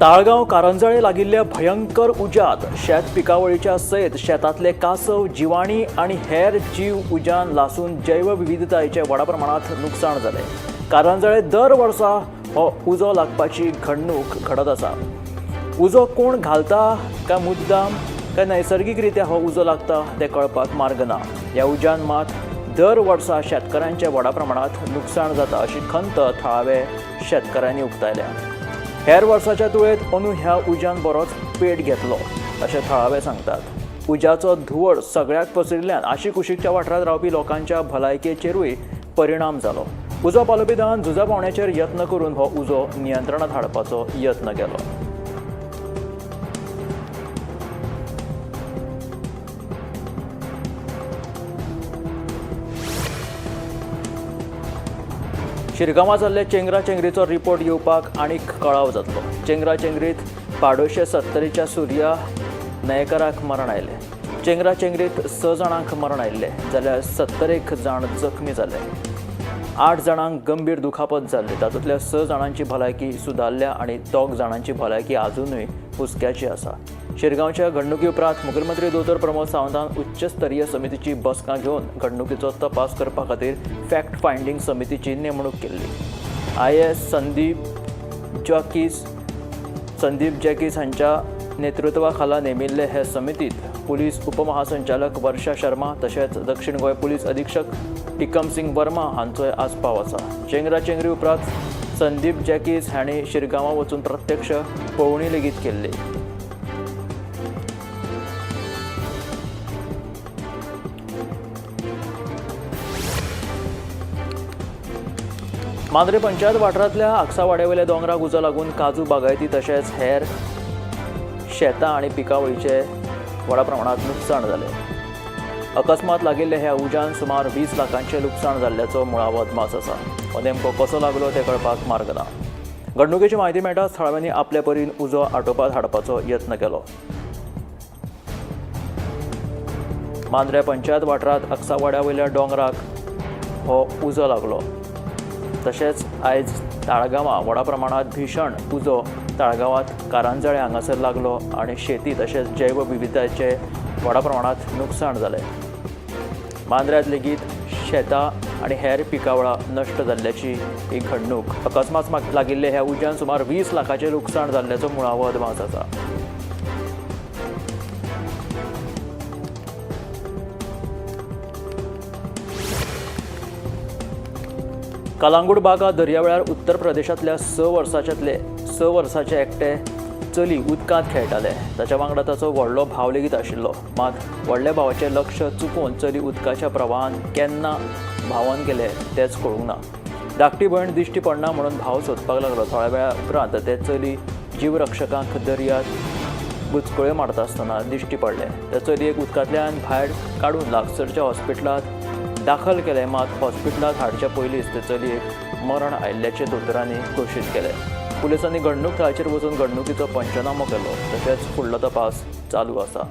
ताळगांव कारंजळे लागिल्ल्या भयंकर उज्यांत शेत पिकावळीच्या सयत शेतांतले कासव, जिवाणी आनी हेर जीव उज्यान लासून जैवविविधतायेचें व्हडा प्रमाणांत लुकसाण जालें. कारंजळे दर वर्सा हो उजो लागपाची घडणूक घडत आसा. उजो कोण घालता काय मुद्दाम काय नैसर्गिकरित्या हो उजो लागता तें कळपाक मार्ग ना. ह्या उज्यान मात दर वर्सा शेतकारांचें व्हडा प्रमाणांत लुकसाण जाता अशी खंत थळावे शेतकारांनी उक्तायल्या. हेर वर्साच्या तुळेंत अंदू ह्या उज्यान बरोच पेट घेतलो अशें थळावे सांगतात. उज्याचो धुंवळ सगळ्याक पसरिल्ल्यान आशिकुशीकच्या वाठारांत रावपी लोकांच्या भलायकेचेरूय परिणाम जालो. उजो पालोवपी दळान झुजा पावण्याचेर यत्न करून हो उजो नियंत्रणांत हाडपाचो यत्न केलो. शिरगांवां जाल्ले चेंगरा चेंगरीचो रिपोर्ट येवपाक आनीक कळाव जातलो. चेंगरा चेंगरीत पाडोशे सत्तरीच्या सुर्या नायकराक मरण आयलें. चेंगरा चेंगरीत 6 जाणांक मरण आयिल्लें जाल्यार 71 जाण जखमी जाले. 8 जाणांक गंभीर दुखापत जाल्ली. तातूंतल्या 6 जाणांची भलायकी सुदारल्या आनी 2 जाणांची भलायकी आजुनूय हुस्क्याची आसा. शिरगांवच्या घडणुकी उपरांत मुखेलमंत्री दोतोर प्रमोद सावंतान उच्चस्तरीय समितीची बसका घेवन घडणुकीचो तपास करपा खातीर फॅक्ट फायंडींग समितीची नेमणूक केल्ली. IAS Sandeep जॅकीस हांच्या नेतृत्वा खाला नेमिल्ले हे समितीत पुलीस उपमहासंचालक वर्षा शर्मा तशेंच दक्षिण गोंय पुलीस अधीक्षक टिकम सिंग वर्मा हांचोय आस्पाव आसा. चेंगरा चेंगरी उपरांत संदीप जॅकीस हांणी शिरगांवां वचून प्रत्यक्ष पळोवणी लेगीत केल्ली. मांद्रे पंचायत वाठारांतल्या आक्सावाड्यावेल्या दोंगराक उजो लागून काजू बागायती तशेंच हेर शेतां आनी पिकावळीचें व्हडा प्रमाणांत लुकसाण जालें. अकस्मात लागिल्ल्या ह्या उज्यान सुमार 20 लाखांचें लुकसाण जाल्ल्याचो मुळावो अदमास आसा. हो नेमको कसो लागलो तें कळपाक मार्ग ना. घडणुकेची म्हायती मेळटाच थळाव्यांनी आपल्या परीन उजो आटोवपात हाडपाचो यत्न केलो. मांद्रे पंचायत वाठारांत आक्सावाड्यावयल्या दोंगराक हो उजो लागलो. तशेंच आयज ताळगांवां व्हडा प्रमाणांत भीशण उजो ताळगांवांत कारंजळे हांगासर लागलो आनी शेती तशेंच जैवविविधतायेचें व्हडा प्रमाणांत लुकसाण जालें. मांद्र्यांत लेगीत शेतां आनी हेर पिकावळां नश्ट जाल्ल्याची ही घडणूक. अकस्मात लागिल्ले ह्या उज्यान सुमार 20 लाखाचें लुकसाण जाल्ल्याचो मुळावो अदमास आसा. कलांगूट बागा दर्यावेळार उत्तर प्रदेशांतल्या 6 वर्साचे एकटे चली उदकांत खेळटाले. ताच्या वांगडा ताचो व्हडलो भाव लेगीत आशिल्लो. मात व्हडल्या भावाचें लक्ष चुकोवन चली उदकाच्या प्रवाहान केन्ना भावन गेले तेंच कळूंक ना. धाकटी भयण दिश्टी पडना म्हणून भाव सोदपाक लागलो. थोड्या वेळा उपरांत ते चली जीवरक्षकांक दर्यांत बुचकळ्यो मारता आसतना दिश्टी पडले. त्या चलयेक उदकांतल्यान भायर काडून लागसरच्या हॉस्पिटलांत दाखल केले. मात हॉस्पिटलांत हाडच्या पयलींच ते चलयेक मरण आयिल्ल्याचें दोतोरांनी घोशीत केलें. पुलिसांनी घडणूक थळाचेर वचून घडणुकीचो पंचनामो केलो. तशेंच फुडलो तपास चालू आसा.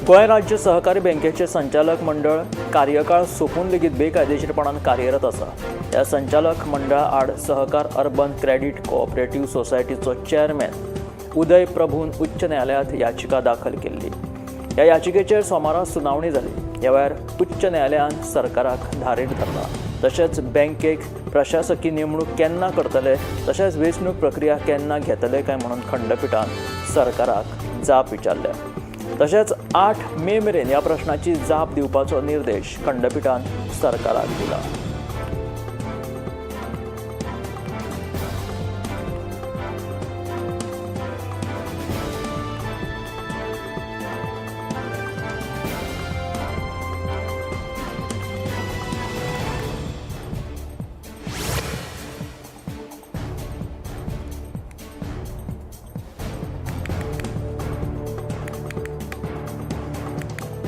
गोंय राज्य सहकारी बँकेचे संचालक मंडळ कार्यकाळ सोंपून लेगीत बेकायदेशीरपणान कार्यरत आसा. ह्या संचालक मंडळा आड सहकार अर्बन क्रेडीट कोऑपरेटिव्ह सोसायटीचो चेअरमॅन उदय प्रभून उच्च न्यायालयांत याचिका दाखल केल्ली. ह्या याचिकेचेर सोमारा सुनावणी जाली. ह्या वेळार उच्च न्यायालयान सरकाराक धारेर धरला. तशेंच बँकेक प्रशासकी नेमणूक केन्ना करतले तशेंच वेंचणूक प्रक्रिया केन्ना घेतले काय म्हणून खंडपिठान सरकाराक जाप विचारल्या. तशेंच 8 मे मेरेन ह्या प्रश्नाची जाप दिवपाचो निर्देश खंडपिठान सरकाराक दिला.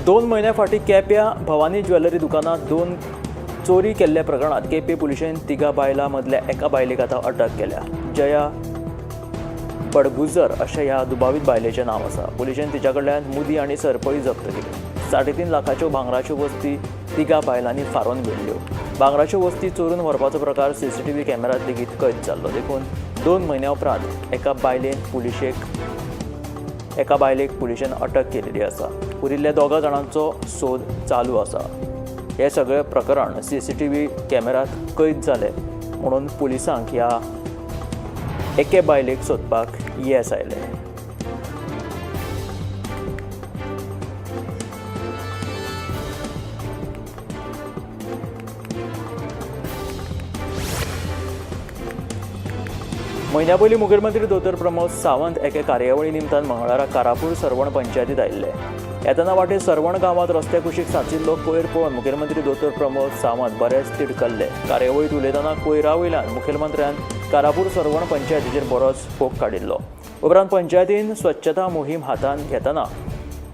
2 म्हयन्या फाटीं केप्यां भवानी ज्वेलरी दुकानांत 2 चोरी केल्ल्या प्रकरणांत केपें पुलिशेन 3 बायलां मदल्या एका बायलेक आतां अटक केल्या. जया बडगुजर अशें ह्या दुबावीत बायलेचें नांव आसा. पुलिशेन तिच्या कडल्यान मुदी आनी सरपळी जप्त केली. 3.5 लाखाच्यो भांगराच्यो वस्ती 3 बायलांनी फारोवन व्हेल्ल्यो. भांगराच्यो वस्ती चोरून व्हरपाचो प्रकार सीसीटीव्ही कॅमेरात लेगीत कैद जाल्लो. देखून 2 म्हयन्या उपरांत एका बायलेक पुलिशेन अटक केलेली आसा. उरिल्ल्या 2 जाणांचो सोद चालू आसा. हे सगळें प्रकरण सीसीटीव्ही कॅमेरात कैद जालें म्हणून पुलिसांक ह्या एके बायलेक सोदपाक येस आयलें. म्हयन्या पयलीं मुखेलमंत्री दोतोर प्रमोद सावंत एके कार्यावळी निमतान मंगळारा कारापूर सर्वण पंचायतींत आयिल्ले. येतना वाटेर सर्वण गांवांत रस्त्या कुशीक सांचिल्लो कोयर पळोवन मुखेलमंत्री दोतोर प्रमोद सावंत बरेच तिडकल्ले. कार्यावळींत उलयतना कोयरा वयल्यान मुखेलमंत्र्यान कारापूर सर्वण पंचायतीचेर बरोच फोग काडिल्लो. उपरांत पंचायतीन स्वच्छता मोहीम हातांत घेतना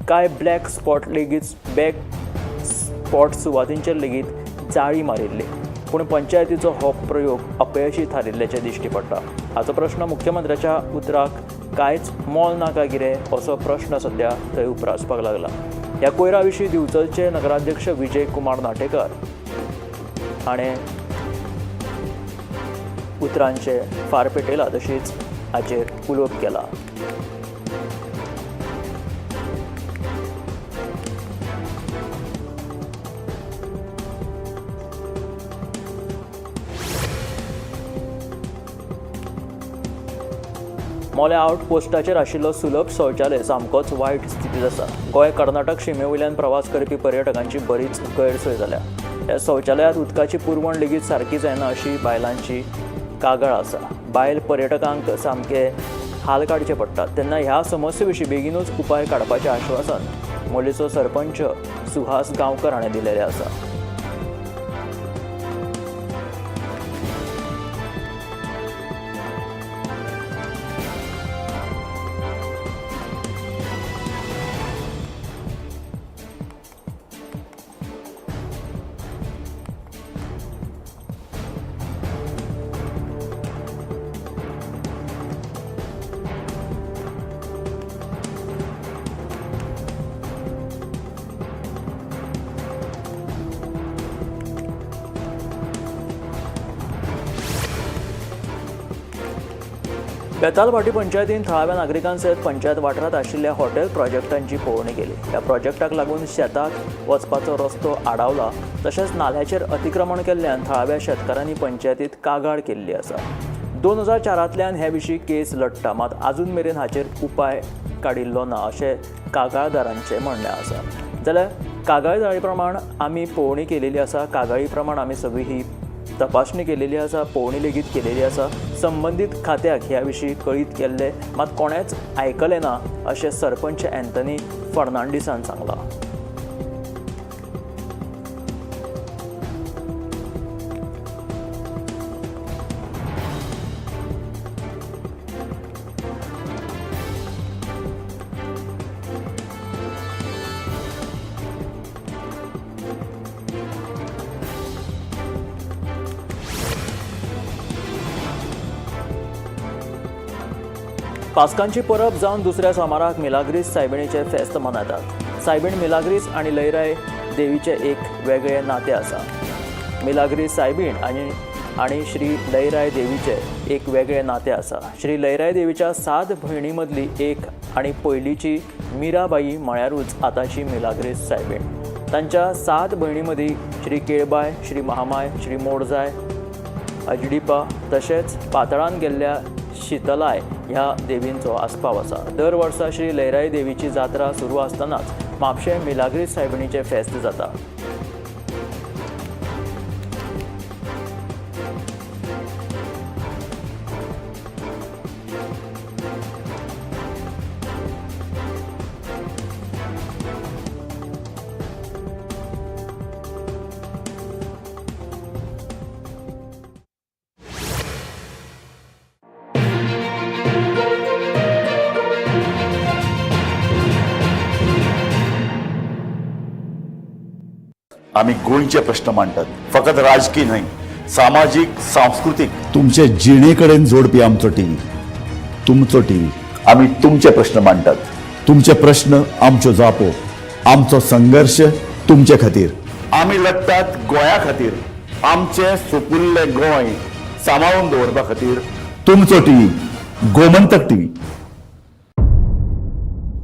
कांय ब्लॅक स्पॉट लेगीत बॅक स्पॉट सुवातींचेर लेगीत जाळी मारिल्ली. पूण पंचायतीचो हो प्रयोग अपयशी थारिल्ल्याचें दिश्टी पडटा. हाचो प्रश्न मुख्यमंत्र्याच्या उतराक कांयच मोल ना काय कितें असो प्रश्न सद्या थंय उप्रासपाक लागला. ह्या कोयरा विशीं दिवचलचे नगराध्यक्ष विजय कुमार नाटेकर हाणें उतरांचे फार पेटयला, तशीच हाचेर उलोवप केलां. मोलें आउट पोस्टाचेर आशिल्लो सुलभ शौचालय सामकोच वायट स्थितींत आसा. गोंय कर्नाटक शिमे वयल्यान प्रवास करपी पर्यटकांची बरीच गैरसोय जाल्या. ह्या शौचालयांत उदकाची पुरवण लेगीत सारकी जायना अशी बायलांची कागाळ आसा. बायल पर्यटकांक सामके हाल काडचे पडटात तेन्ना ह्या समस्ये विशीं बेगीनूच उपाय काडपाचें आश्वासन मोलेचो सरपंच सुहास गांवकर हाणें दिलेलें आसा. बेतालभाटी पंचायतीन थळाव्या नागरिकां सयत पंचायत वाठारांत आशिल्ल्या हॉटेल प्रोजेक्टांची पळोवणी केली. ह्या प्रोजेक्टाक लागून शेताक वचपाचो रस्तो आडावला, तशेंच नाल्याचेर अतिक्रमण केल्ल्यान थळाव्या शेतकारांनी पंचायतीत कागाळ केल्ली आसा. 2004 हे विशीं केस लडटा, मात आजून मेरेन हाचेर उपाय काडिल्लो ना अशें कागाळदारांचें म्हणणें आसा. जाल्यार कागाळदारी प्रमाण आमी पळोवणी केलेली आसा, कागाळी प्रमाण आमी सगळी ही तपासणी केलेली आसा, पळोवणी लेगीत केलेली आसा. संबंदीत खात्याक ह्या विशीं कळीत केल्लें मात कोणेंच आयकलें ना अशें सरपंच अँथनी फर्नांडीसान सांगलां. पास्कांची परब जावन दुसऱ्या सोमाराक मिलाग्रीस सायबिणीचें फेस्त मनयतात. सायबीण मिलाग्रीस आनी लयराय देवीचें एक वेगळें नातें आसा. मिलाग्रीस सायबीण आनी श्री लयराय देवीचें एक वेगळें नातें आसा. श्री लयराय देवीच्या 7 भयणी मदली एक आनी पयलींची मिराबाई म्हळ्यारूच आतांची मिलाग्रीस सायबीण. तांच्या 7 भयणी मदीं श्री केळबाय, श्री महामाय, श्री मोडजाय, अजडीपा तशेंच पातळान गेल्ल्या शीतलाय ह्या देवींचो आस्पाव आसा. दर वर्सा श्री लयराई देवीची जात्रा सुरू आसतनाच म्हापशें मिलाग्रीस सायबिणीचें फेस्त जाता. आमी गोंयचे प्रश्न मांडटात, फकत राजकी न्हय, सामाजीक, सांस्कृतीक, तुमचे जिणे कडेन जोडपी आमचो टीव्ही, तुमचो टीव्ही. आमी तुमचे प्रश्न मांडटात, तुमचे प्रश्न आमच्यो जापो, आमचो संघर्श तुमचे खातीर. आमी लडटात गोंया खातीर, आमचें सुपुल्लें गोंय सांबाळून दवरपा खातीर. तुमचो टीव्ही, गोमंतक टीव्ही.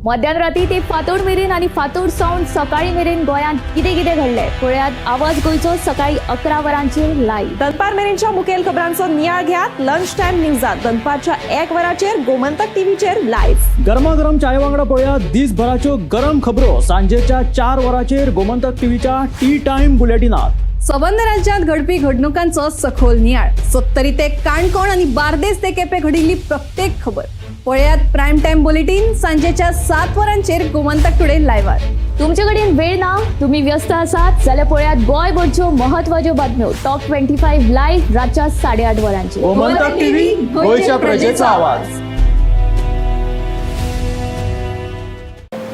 मध्यान राती ते फांतोड मेरेन आनी फांतोड सावन सकाळी मेरेन गोंयांत कितें कितें घडलें पळयात आवाज गोंयचो सकाळी 11 वरांचेर लायव्ह. दनपार मेरेनच्या मुखेल खबरांचो नियाळ घेयात लंच टायम न्यूजात दनपारच्या 1 वराचेर गोमंतक टीव्हीचेर लायव्ह. गरमागरम चाये वांगडा पळोवया दिसभराच्यो गरम खबरो सांजेच्या 4 वरांचेर गोमंतक टीव्हीच्या टी टायम बुलेटिनात. सबंद राज्यांत घडपी घडणुकांचो सखोल नियाळ, सत्तरी ते काणकोण आनी बार्देस ते केपें घडिल्ली प्रत्येक खबर पळयात प्रायम टायम बुलेटीन सांजेच्या 7 वरांचेर गोमंतक टुडे लायव्हार. तुमचे कडेन वेळ ना, तुम्ही व्यस्त आसात जाल्यार पळयात गोंयभरच्यो महत्वाच्यो बातम्यो टॉप 25 लायव्ह रातच्या 8:30 वरांचेर. गोमंतक टीव्ही, गोंयच्या प्रजेचा आवाज.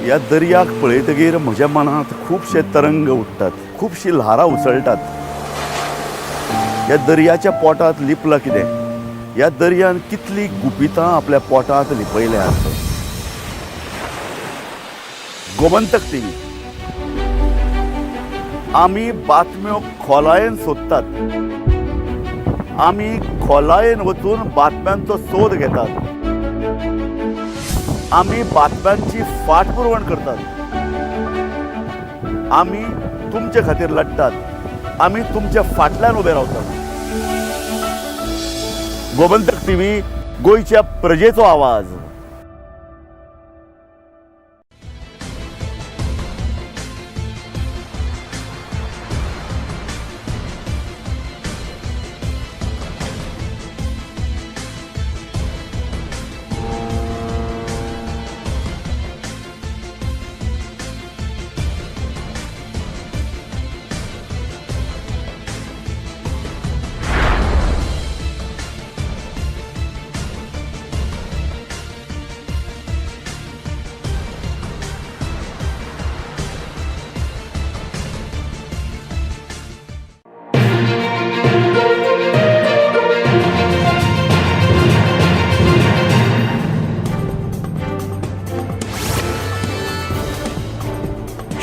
ह्या दर्याक पळयतगीर म्हज्या मनांत खुबशे तरंग उठ्ठात, खुबशीं ल्हारां उसळटात. ह्या दर्याच्या पोटांत लिपलां कितें? ह्या दर्यान कितलीं गुपितां आपल्या पोटांत लिपयल्यांत? गोमंतक टीव्ही, आमी बातम्यो खोलायेन सोदतात, आमी खोलायेन वचून बातम्यांचो सोद घेतात, आमी बातम्यांची फाटपुरवण करतात. आमी तुमचे खातीर लडटात, आमी तुमच्या फाटल्यान उबे रावतात. गोमंतक टीव्ही, गोंयच्या प्रजेचो आवाज.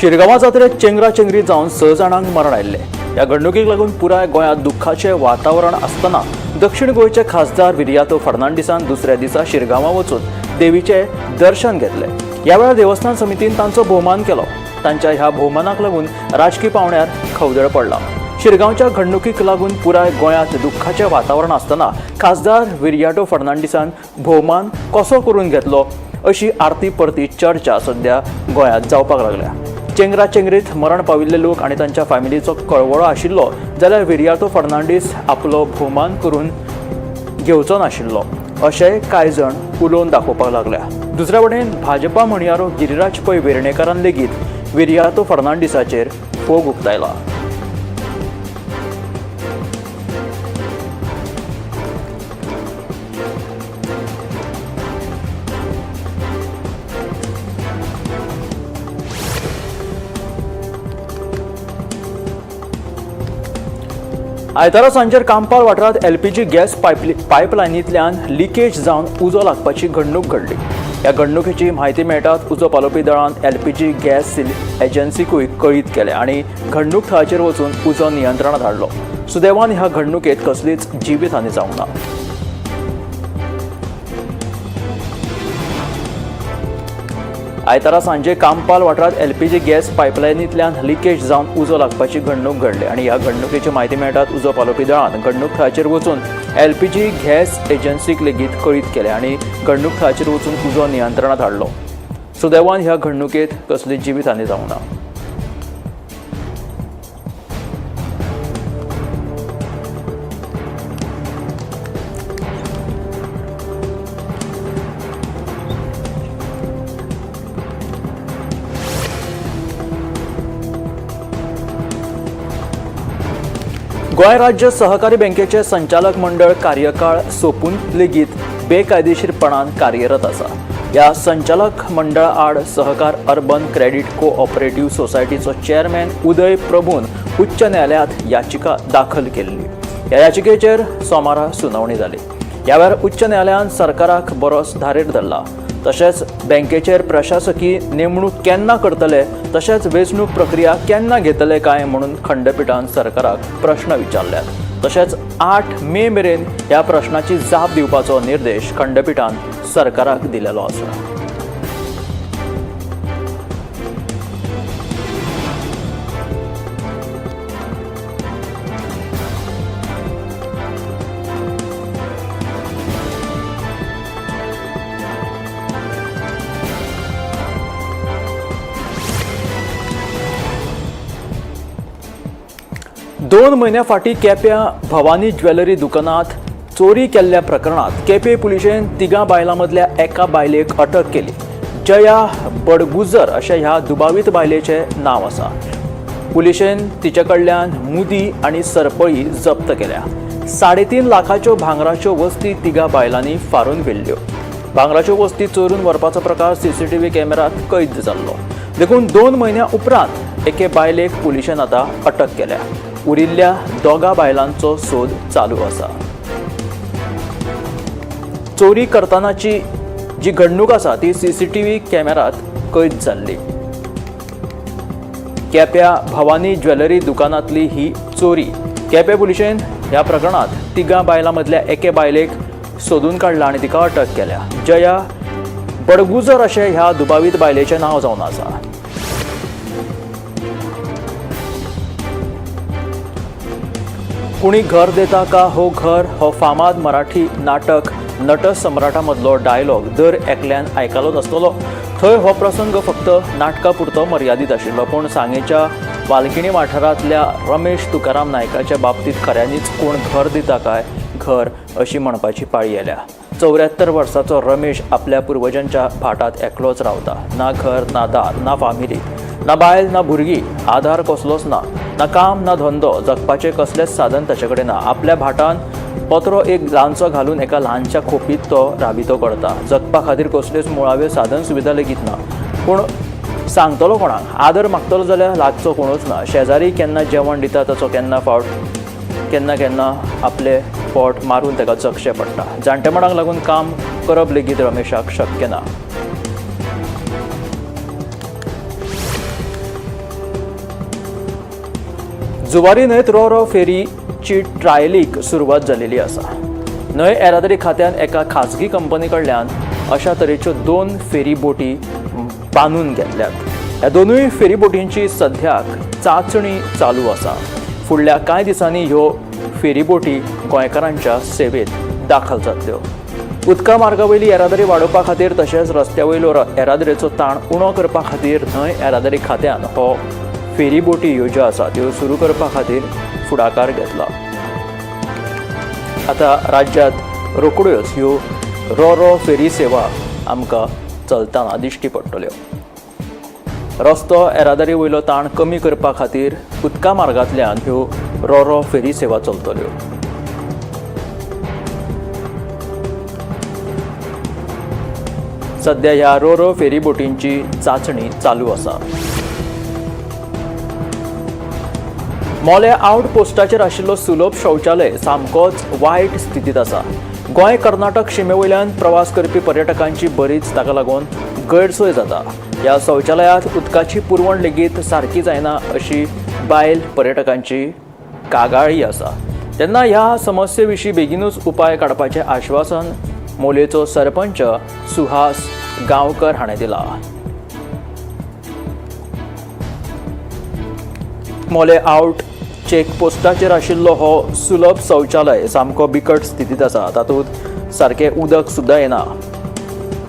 शिरगांवा जात्रेत चेंगरा चेंगरी जावन 6 जाणांक मरण आयिल्लें. ह्या घडणुकेक लागून पुराय गोंयांत दुख्खाचें वातावरण आसतना दक्षिण गोंयचे खासदार विरियातो फर्नांडीसान दुसऱ्या दिसा शिरगांवा वचून देवीचें दर्शन घेतलें. ह्या वेळार देवस्थान समितीन तांचो भोवमान केलो. तांच्या ह्या भोवमानाक लागून राजकी पावंड्यार खवदळ पडला. शिरगांवच्या घडणुकीक लागून पुराय गोंयांत दुख्खाचें वातावरण आसतना खासदार विरियाटो फर्नांडीसान भोवमान कसो करून घेतलो अशी आरती परती चर्चा सध्या गोंयांत जावपाक लागल्या. चेंगरा चेंगरीत मरण पाविल्ले लोक आनी तांच्या फॅमिलीचो कळवळो आशिल्लो जाल्यार विरियातो फर्नांडीस आपलो भोवमान करून घेवचो नाशिल्लो अशें कांय जाण उलोवन दाखोवपाक लागल्या. दुसऱ्या वटेन भाजपा म्हणयारो गिरिराज पै वेर्णेकारान लेगीत विरियातो फर्नांडीसाचेर फोग उक्तायला. आयतारा सांजेर कांपाल वाठारांत एलपीजी गॅस पायपलायनींतल्यान लिकेज जावन उजो लागपाची घडणूक घडली. ह्या घडणुकेची म्हायती मेळटात उजो पालोवपी दळान एलपीजी गॅस एजन्सीकूय कळीत केलें आनी घडणूक थळाचेर वचून उजो नियंत्रणांत हाडलो. सुदैवान ह्या घडणुकेंत कसलीच जिवीत हानी जावंक ना. आयतारा सांजे कांपाल वाठारांत एलपीजी गॅस पायपलायनींतल्यान लिकेज जावन उजो लागपाची घडणूक घडली आनी ह्या घडणुकेची म्हायती मेळटात उजो पालोवपी दळान घडणूक थळाचेर वचून एलपीजी गॅस एजन्सीक लेगीत कळीत केलें आनी घडणूक थळाचेर वचून उजो नियंत्रणांत हाडलो. सुदैवान ह्या घडणुकेंत कसली जिवीत हानी जावंक ना. गोंय राज्य सहकारी बँकेचे संचालक मंडळ कार्यकाळ सोंपून लेगीत बेकायदेशीरपणान कार्यरत आसा. ह्या संचालक मंडळा आड सहकार अर्बन क्रेडीट कोऑपरेटिव्ह सोसायटीचो चेअरमॅन उदय प्रभून उच्च न्यायालयांत याचिका दाखल केल्ली. ह्या याचिकेचेर सोमारा सुनावणी जाली. ह्या वेळार उच्च न्यायालयान सरकाराक बरोच धारेर धरला. तशेंच बँकेचेर प्रशासकी नेमणूक केन्ना करतले तशेंच वेंचणूक प्रक्रिया केन्ना घेतले काय म्हणून खंडपिठान सरकाराक प्रश्न विचारल्यात. तशेंच 8 मे मेरेन ह्या प्रश्नाची जाप दिवपाचो निर्देश खंडपिठान सरकाराक दिलेलो आसा. दोन म्हयन्या फाटीं केप्यां भवानी ज्वेलरी दुकानांत चोरी केल्ल्या प्रकरणांत केपें पुलिशेन 3 बायलां मदल्या एका बायलेक अटक केली. जया बडगुजर अशें ह्या दुबावीत बायलेचें नांव आसा. पुलिशेन तिचे कडल्यान मुदी आनी सरपळी जप्त केल्या. 3.5 लाखाच्यो भांगराच्यो वस्ती 3 बायलांनी फारून व्हेल्ल्यो. भांगराच्यो वस्ती चोरून व्हरपाचो प्रकार सीसीटीव्ही कॅमेरात कैद जाल्लो. देखून 2 म्हयन्या उपरांत एके बायलेक पुलिशेन आतां अटक केल्या. उरिल्ल्या 2 बायलांचो सोद चालू आसा. चोरी करतानाची जी घडणूक आसा ती सीसीटीव्ही कॅमेरात कैद जाल्ली. केप्यां भवानी ज्वेलरी दुकानांतली ही चोरी. केपें पुलिशेन ह्या प्रकरणांत 3 बायलां मदल्या एके बायलेक सोदून काडला आनी तिका अटक केल्या. जया बडगुजर अशें ह्या दुबावीत बायलेचें नांव जावन आसा. कुणी घर देता का हो घर हो फामाद मराठी नाटक नटसम्राटा मदलो डायलॉग दर एकल्यान आयकलोच आसतलो. थंय हो प्रसंग फक्त नाटका पुरतो मर्यादीत आशिल्लो, पूण सांगेच्या वालकिणी वाठारांतल्या रमेश तुकाराम नायकाच्या बाबतींत खऱ्यांनीच कोण घर दिता काय घर अशी म्हणपाची पाळी आयल्या. 74 वर्साचो रमेश आपल्या पुर्वजांच्या भाटांत एकलोच रावता. ना घर, ना दार, ना फामिली, ना बायल, ना भुरगीं, आधार कसलोच ना, ना काम, ना धंदो, जगपाचें कसलेंच साधन ताचे कडेन ना. आपल्या भाटान पत्रो एक ल्हानसो घालून एका ल्हानशा खोपीत तो राबितो करता. जगपा खातीर कसल्योच मुळाव्यो साधन सुविधा लेगीत ना. पूण सांगतलो कोणाक? आदर मागतलो जाल्यार लागचो कोणूच ना. शेजारी केन्ना जेवण दिता ताचो केन्ना फावट केन्ना केन्ना आपले पोट मारून ताका जगचें पडटा. जाणटेपणाक लागून काम करप लेगीत रमेशाक शक्य ना. जुवारी न्हंयत रो रो फेरीची ट्रायलीक सुरवात जालेली आसा. न्हंय येरादारी खात्यान एका खाजगी कंपनी कडल्यान अशा तरेच्यो 2 फेरी बोटी बांदून घेतल्यात. ह्या 2 फेरी बोटींची सद्याक चांचणी चालू आसा. फुडल्या कांय दिसांनी ह्यो फेरी बोटी गोंयकारांच्या सेवेत दाखल जातल्यो. उदका मार्गा वयली येरादारी वाडोवपा खातीर तशेंच रस्त्या वयलो येरादारीचो ताण उणो करपा खातीर न्हंय येरादारी खात्यान हो फेरी बोटी ह्यो ज्यो आसा त्यो सुरू करपा खातीर फुडाकार घेतला. आतां राज्यांत रोखड्योच ह्यो रो रो फेरी सेवा आमकां चलतना दिश्टी पडटल्यो. रस्तो येरादारी वयलो ताण कमी करपा खातीर उदका मार्गांतल्यान ह्यो रो रो फेरी सेवा चलतल्यो. सद्या ह्या रो रो फेरी बोटींची चांचणी चालू आसा. मोले आउट पोस्टाचेर आशिल्लो सुलभ शौचालय सामकोच वायट स्थितींत आसा. गोंय कर्नाटक शिमे वयल्यान प्रवास करपी पर्यटकांची बरीच ताका लागून गैरसोय जाता. ह्या शौचालयांत उदकाची पुरवण लेगीत सारकी जायना अशी बायल पर्यटकांची कागाळी आसा. तेन्ना ह्या समस्ये विशीं बेगीनूच उपाय काडपाचें आश्वासन मोलेचो सरपंच सुहास गांवकर हाणें दिलां. मोले आउट चेक पोस्टाचेर आशिल्लो हो सुलभ शौचालय सामको बिकट स्थितींत आसा. तातूंत सारकें उदक सुद्दां येना.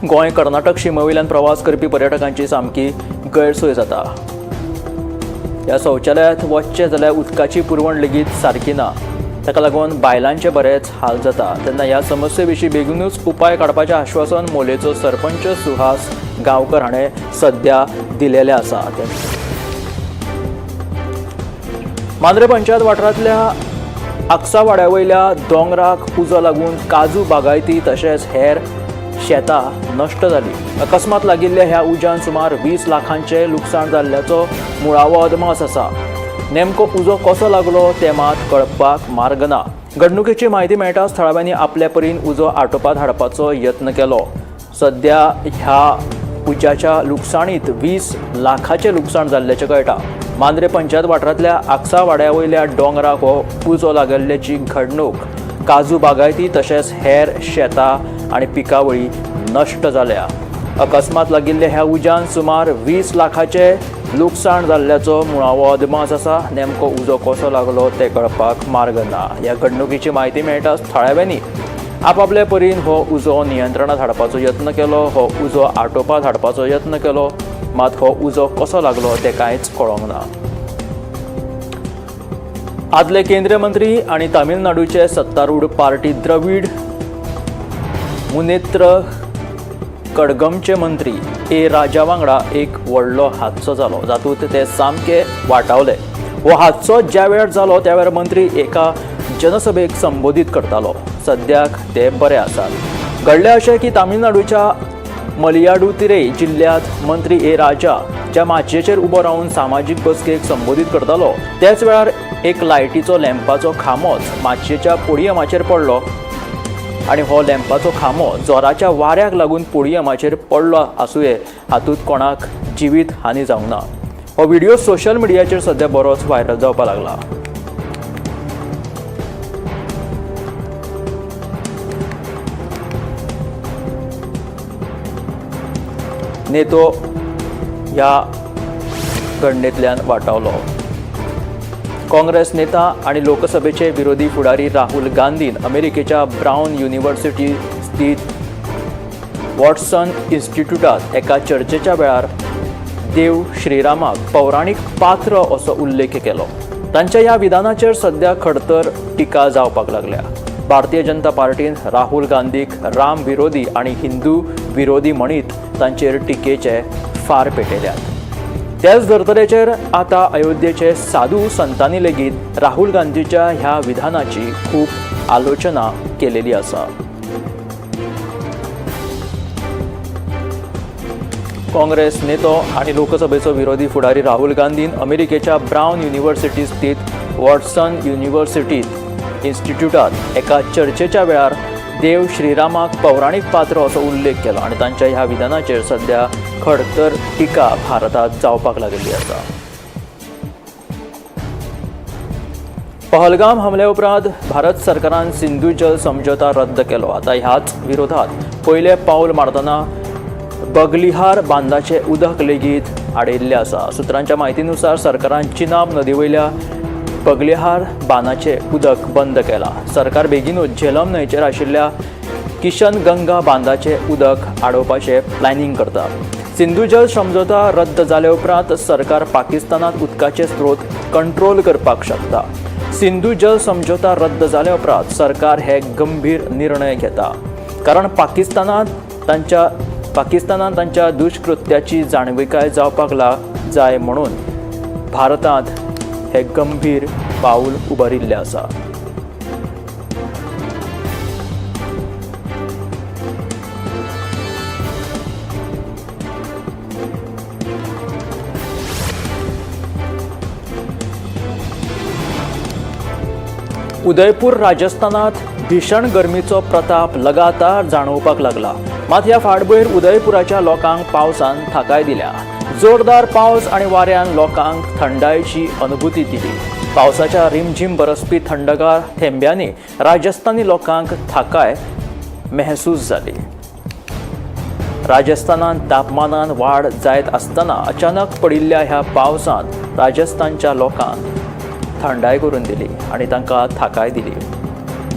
गोंय कर्नाटक शिमे वयल्यान प्रवास करपी पर्यटकांची सामकी गैरसोय जाता. ह्या शौचालयांत वचचें जाल्यार उदकाची पुरवण लेगीत सारकी ना. ताका लागून बायलांचे बरेच हाल जाता. तेन्ना ह्या समस्ये विशीं बेगीनूच उपाय काडपाचें आश्वासन मोलेचो सरपंच सुहास गांवकर हाणें सद्या दिलेलें आसा. मांद्रे पंचायत वाठारांतल्या आक्सावाड्या वयल्या दोंगराक उजो लागून काजू बागायती तशेंच हेर शेतां नश्ट जाली. अकस्मात लागिल्ल्या ह्या उज्यान सुमार 20 लाखांचें लुकसाण जाल्ल्याचो मुळावो अदमास आसा. नेमको उजो कसो लागलो तें मात कळपाक मार्ग ना. घडणुकेची म्हायती मेळटाच थळाव्यांनी आपल्या परीन उजो आटोपात हाडपाचो यत्न केलो. सद्या ह्या उज्याच्या लुकसाणीत 20 लाखाचें लुकसाण जाल्ल्याचें कळटा. मांद्रे पंचायत वाठारांतल्या आक्सा वाड्या वयल्या दोंगराक हो उजो लागिल्ल्याची घडणूक. काजू बागायती तशेंच हेर शेतां आनी पिकावळी नश्ट जाल्या. अकस्मात लागिल्ल्या ह्या उज्यान सुमार 20 लाखाचें लुकसाण जाल्ल्याचो मुळावो अदमास आसा. नेमको उजो कसो लागलो तें कळपाक मार्ग ना. ह्या घडणुकेची म्हायती मेळटाच थळाव्यांनी आपापले परीन हो उजो नियंत्रणात हाडपाचो यत्न केलो. हो उजो आटोपात हाडपाचो यत्न केलो, मात हो उजो कसो लागलो तें कांयच कळोंक ना. आदले केंद्रीय मंत्री आनी तामिळनाडूचे सत्तारूढ पार्टी द्रवीड मुनेत्र कडगमचे मंत्री ए राजा वांगडा एक व्हडलो हादसो जालो, जातूंत ते सामके वाटावले. हो हादसो ज्या वेळार जालो त्या वेळार मंत्री एका जनसभेक संबोधीत करतालो. सद्याक ते बरे आसात. घडलें अशें की तामिळनाडूच्या मलयाडुतिरे जिल्ल्यांत मंत्री ए राजा ज्या माचयेचेर उबो रावन सामाजीक बसकेक संबोधीत करतालो त्याच वेळार एक लायटीचो लॅम्पाचो खांबोच माचयेच्या पोडियमाचेर पडलो आनी हो लॅम्पाचो खांबो जोराच्या वाऱ्याक लागून पोडियमाचेर पडलो आसुये. हातूंत कोणाक जिवीत हानी जावंक ना. हो व्हिडिओ सोशल मिडियाचेर सद्या बरोच व्हायरल जावपाक लागला. नेतो ह्या घडणेंतल्यान वाटावलो. काँग्रेस नेता आनी लोकसभेचे विरोधी फुडारी राहुल गांधीन अमेरिकेच्या ब्रावन युनिव्हर्सिटी स्थित वॉटसन इन्स्टिट्यूटात एका चर्चेच्या वेळार देव श्रीरामाक पौराणीक पात्र असो उल्लेख केलो. तांच्या ह्या विधानाचेर सद्या खडतर टिका जावपाक लागल्या. भारतीय जनता पार्टीन राहुल गांधीक राम विरोधी आनी हिंदू विरोधी म्हणीत तांचेर टिकेचे फार पेटयल्यात. त्याच धर्तरेचेर आतां अयोध्येचे साधू संतांनी लेगीत राहुल गांधीच्या ह्या विधानाची खूब आलोचना केलेली आसा. काँग्रेस नेतो आनी लोकसभेचो विरोधी फुडारी राहुल गांधीन अमेरिकेच्या ब्रावन युनिव्हर्सिटी स्थित वॉटसन युनिव्हर्सिटीत इन्स्टिट्यूटात एका चर्चेच्या वेळार देव श्रीरामाक पौराणीक पात्र असो उल्लेख केलो आनी तांच्या ह्या विधानाचेर सद्या खडतर टिका भारतांत जावपाक लागिल्ली आसा. पहलगाम हमल्या उपरांत भारत सरकारान सिंधू जल समझोता रद्द केलो. आतां ह्याच विरोधात पयलें पावल मारतना बगलिहार बांदाचें उदक लेगीत आडयिल्लें आसा. सुत्रांच्या म्हायतीनुसार सरकारान चिनाब नदीवयल्या बगलिहार बांदाचें उदक बंद केलां. सरकार बेगीनूच झेलम न्हंयचेर आशिल्ल्या किशनगंगा बांदाचें उदक आडोवपाचें प्लॅनिंग करता. सिंधू जल समझोता रद्द जाले उपरांत सरकार पाकिस्तानांत उदकाचे स्रोत कंट्रोल करपाक शकता. सिंधू जल समझोता रद्द जाले उपरांत सरकार हे गंभीर निर्णय घेता, कारण पाकिस्तानांत तांच्या दुष्कृत्याची जाणविकाय जावपाक जाय म्हणून भारतांत हे गंभीर पावल उबारिल्लें आसा. उदयपूर राजस्थानात भीषण गरमीचो प्रताप लगातार जाणवपाक लागला. मात ह्या फाटभुंयेर उदयपुराच्या लोकांक पावसान थाकाय दिल्या. जोरदार पावस आनी वाऱ्यान लोकांक थंडायेची अनुभूती दिली. पावसाच्या रिमझीम बरसपी थंडगार थेंब्यांनी राजस्थानी लोकांक थाकाय महसूस जाली. राजस्थानात तापमानान वाड जायत आसतना अचानक पडिल्ल्या ह्या पावसान राजस्थानच्या लोकांक थंडाय करून दिली आनी तांकां थाकाय दिली.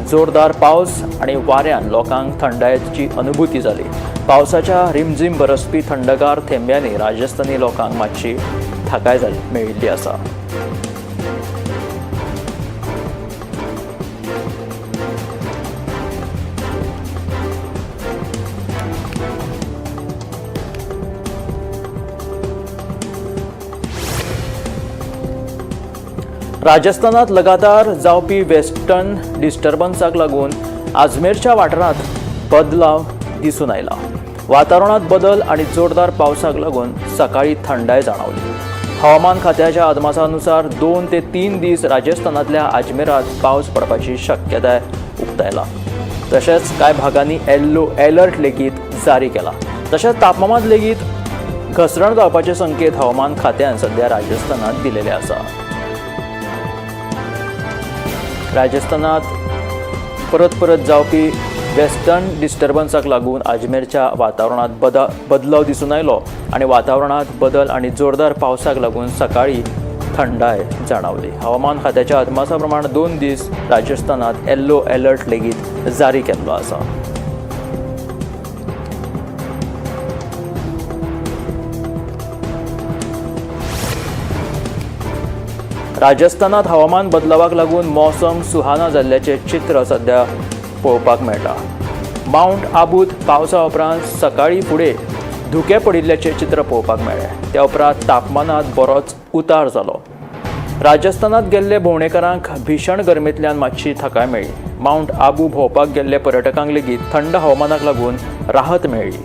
जोरदार पावस आनी वाऱ्यान लोकांक थंडायेची अनुभूती जाली. पावसाच्या रिमझीम बरसपी थंडगार थेंब्यांनी राजस्थानी लोकांक मातशी थाकाय मेळिल्ली आसा. राजस्थानात लगातार जावपी वेस्टर्न डिस्टर्बन्साक लागून आजमेरच्या वाठारांत बदलाव दिसून आयला. वातावरणात बदल आणि जोरदार पावसाक लागून सकाळी थंडाय जाणवली. हवामान खात्याच्या अदमासानुसार 2 ते 3 दीस राजस्थानांतल्या अजमेरात पावस पडपाची शक्यताय उक्तायला. तशेंच कांय भागांनी येल्लो अलर्ट लेगीत जारी केला. तशेंच तापमानात लेगीत घसरण जावपाचे संकेत हवामान खात्यान सध्या राजस्थानात दिलेले आसा. राजस्थानात परत परत जावपी वेस्टर्न डिस्टर्बन्साक लागून अजमेरच्या वातावरणात बदलाव दिसून आयलो आनी वातावरणात बदल आनी जोरदार पावसाक लागून सकाळी थंडाय जाणवली. हवामान खात्याच्या अदमासा प्रमाण 2 दीस राजस्थानात येल्लो अलर्ट लेगीत जारी केल्लो आसा. राजस्थानात हवामान बदलावाक लागून मौसम सुहाना जाल्ल्याचें चित्र सध्या पळोवपाक मेळटा. मावंट आबूत पावसा उपरांत सकाळी फुडें धुकें पडिल्ल्याचें चित्र पळोवपाक मेळ्ळें. त्या उपरांत तापमानांत बरोच उतार जालो. राजस्थानात गेल्ले भोंवडेकारांक भीशण गरमेंतल्यान मातशी थाकाय मेळ्ळी. मावंट आबू भोंवपाक गेल्ले पर्यटकांक लेगीत थंड हवामानाक लागून राहत मेळ्ळी.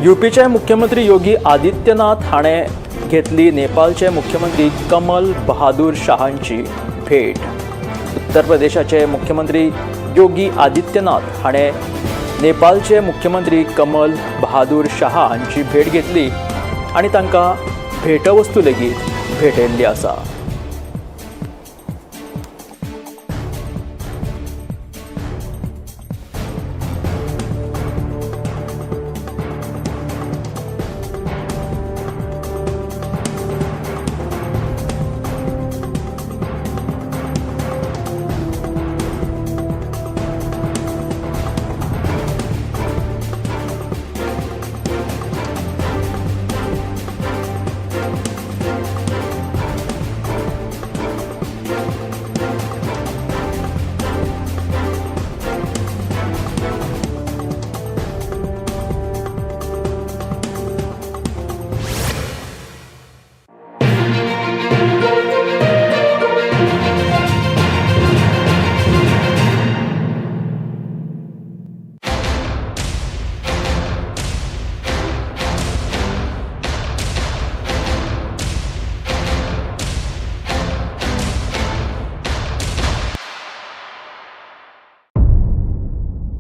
यूपीचे मुख्यमंत्री योगी आदित्यनाथ हाणें घेतली नेपाळचे मुख्यमंत्री कमल बहादूर शाहांची भेट. उत्तर प्रदेशाचे मुख्यमंत्री योगी आदित्यनाथ हाणें नेपाळचे मुख्यमंत्री कमल बहादूर शाहा हांची भेट घेतली आनी तांकां भेटवस्तू लेगीत भेटयल्ली आसा.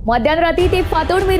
मध्यान राती ते फांतोड मेरेन.